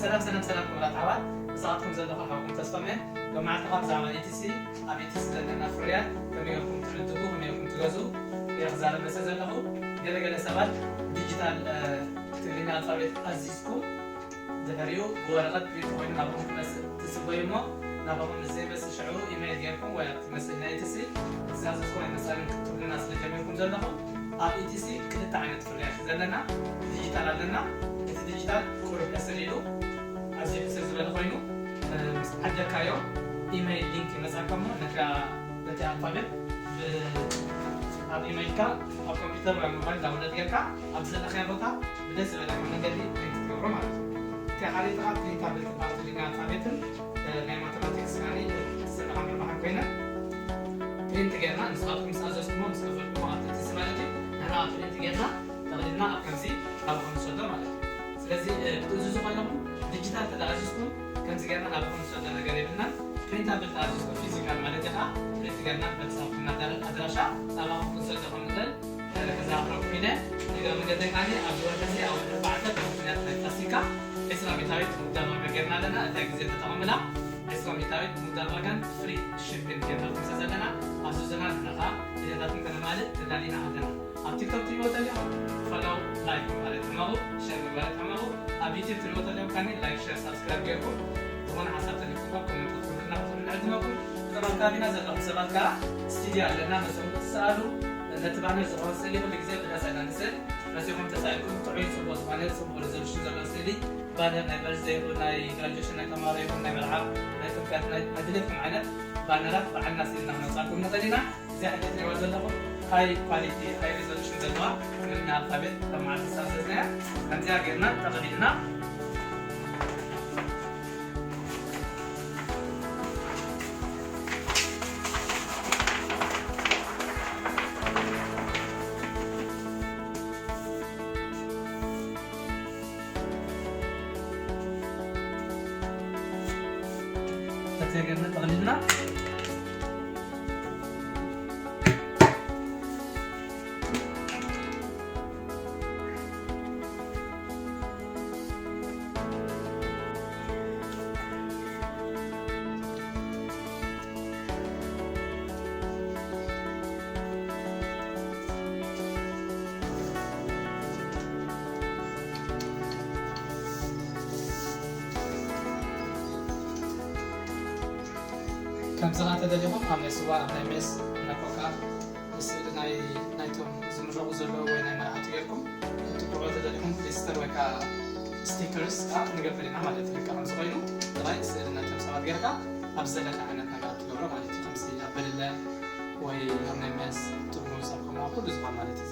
ሰላም ሰላም ሰላም ክቡራት ኣሕዋት፣ መሳኻትኩም ዘለኹ ሓውኩም ተስፋ መን። ሎማዓንቲ ካብ ብዛዕባ ኢቲሲ፣ ኣብ ኢቲሲ ዘለና ፍርያት ከመይ ጌርኩም ትዕድጉ፣ ከመይ ጌርኩም ትገዝኡ እየ ክዛረብ መሰ ዘለኹ። ገለገለ ሰባት ዲጂታል ትግርኛ ኣልፋቤት ኣዚዝኩም ድሕሪኡ ብወረቐት ፕሪንት ኮይኑ ናባኹም ክመጽእ ትጽበዩ እሞ፣ ናባኹም ምስ ዘይመጽእ ሽዑ ኢሜይል ጌርኩም ወይ ኣብቲ መስል ናይ ኢቲሲ ዝኣዘዝኩም ኣይመጻልን ክትብሉና ስለ ጀሚርኩም ዘለኹም፣ ኣብ ኢቲሲ ክልተ ዓይነት ፍርያት ዘለና። ዲጂታል ኣለና። እቲ ዲጂታል ቁሩብ ሕስር ኢሉ፣ ኣዝዩ ሕስር ዝበለ ኮይኑ፣ ምስ ዓደካዮ ኢሜይል ሊንክ ይመጻካ እሞ፣ ነቲ ኣልፋቤት ኣብ ኢሜይልካ ኣብ ኮምፒውተር ወይ ኣብ ሞባይል ዳውንሎድ ጌርካ ኣብ ዘለኻዮ ቦታ ብደስ ዝበለካ መንገዲ ፕሪንት ትገብሮ ማለት እዩ። እቲ ሓሪጥኻ ፕሪንት ኣብ ትበሃል ትግርኛ ኣልፋቤትን ናይ ማተማቲክስ ከኣ ዘለኻ ምርባሕ ኮይነ ፕሪንት ጌርና ንስኻትኩም ምስ ኣዘዝኩሞ ምስ ከፈልኩሞ ኣብ ፒሲ ማለት እዩ። ንሕና ፕሪንት ጌርና ጠቕሊልና ኣብ ከምዚ ናባኹም ንሰዶ ማለት እዩ። ስለዚ ክትእዝዙ ከለኹም ዲጂታል ተተኣዚዝኩም ከምዚ ጌርና ናባኹም ንሰዶ ነገር የብልናን። ፕሪንት ኣብ ተኣዚዝኩም ፊዚካል ማለት እዩ ከዓ ፕሪንት ጌርና በቲ ሳብኩም ኣድራሻ ናባኹም ክንሰዶ ከም ንኽእል ከዘራኽረኩም ኢለ። ንግረ መንገደይ ከኣ ኣብዚ ወርሒ እዚ ኣብ ወርሒ ኣርባዕተ ብምኽንያት ናይ ፋሲካ ዕስራ ሚእታዊት ምጉዳል ዋጋ ጌርና ኣለና። እታ ግዜ ተጠቐሙላ። ዕስራ ሚእታዊት ምጉዳል ዋጋን ፍሪ ሽፒን ጌርናልኩም ስለ ዘለና ኣዝዙና። ንሕና ከኣ ግዜታትኩም ከነማልእ ተዳሊና ኣለና። ኣብ ቲክቶክ ትሪእዎ ተሊኹም ፎሎው ላይክ ማለት ሕመቑ፣ ሸር ምግባር ሕመቑ። ኣብ ዩቲብ ትሪእዎ ተሊኹም ከኣ ላይክ፣ ሸር፣ ሳብስክራይብ ጌርኩም ዝኾነ ሓሳብ ተሊኩም ኮመንት ክትብሉና ክትብሉ ንዕድመኩም። እቶም ኣብ ከባቢና ዘለኹም ሰባት ከኣ ስቱድዮ ኣለና፣ መሰኹም ክትሰኣሉ። ነቲ ባነር ዝኸውን ስእሊ ኩሉ ግዜ ብዳስ ኣይና ንስእል። መሲኹም ተሳኢልኩም ጥዑይ ጽቡቕ ዝኾነ ጽቡቕ ሪዞሉሽን ዘለዎ ስእሊ ባነር ናይ በርዝደይ ይኹን ናይ ግራጁዌሽን ናይ ተማሃሮ ይኹን ናይ መርዓ ናይ ጥምቀት ናይ ኣድለይኩም ዓይነት ባነራት ባዕልና ስኢልና ክነውጻልኩም ንኽእል ኢና። እዚኣ ሕጂ ትሪእዋ ዘለኹም ሃይ ኳሊቲ ሃይ ሪዞሉሽን ዘለዋ ትግርኛ ኣልፋቤት ከም መዓልቲ ዝኣዘዝናያ ከምዚኣ ጌርና ጠቕሊልና ከምዚኣ ጌርና ጠቕሊልና ከምዚ ኸዓ ተደሊኹም ኣብ ናይ ስዋ፣ ኣብ ናይ ሜስ፣ ኣብ ናይ ኮካ፣ ስእሊ ናይ ናይቶም ዝምረቑ ዘለዉ ወይ ናይ መርዓቱ ጌርኩም ክትጥቅዑ ተደሊኹም ፖስተር ወይ ከዓ ስቲከርስ ከዓ ክንገብር ኢና ማለት እዩ። ልክዕ ከምዚ ኮይኑ ጥራይ ስእሊ ናይቶም ሰባት ጌርካ ኣብ ዘለካ ዓይነት ነገር ትገብሮ ማለት እዩ። ከምዚ ኣብ በልለ ወይ ኣብ ናይ መስ ጥርሙዝ ኣብ ከምኡ ኩሉ ዝኾን ማለት እዩ።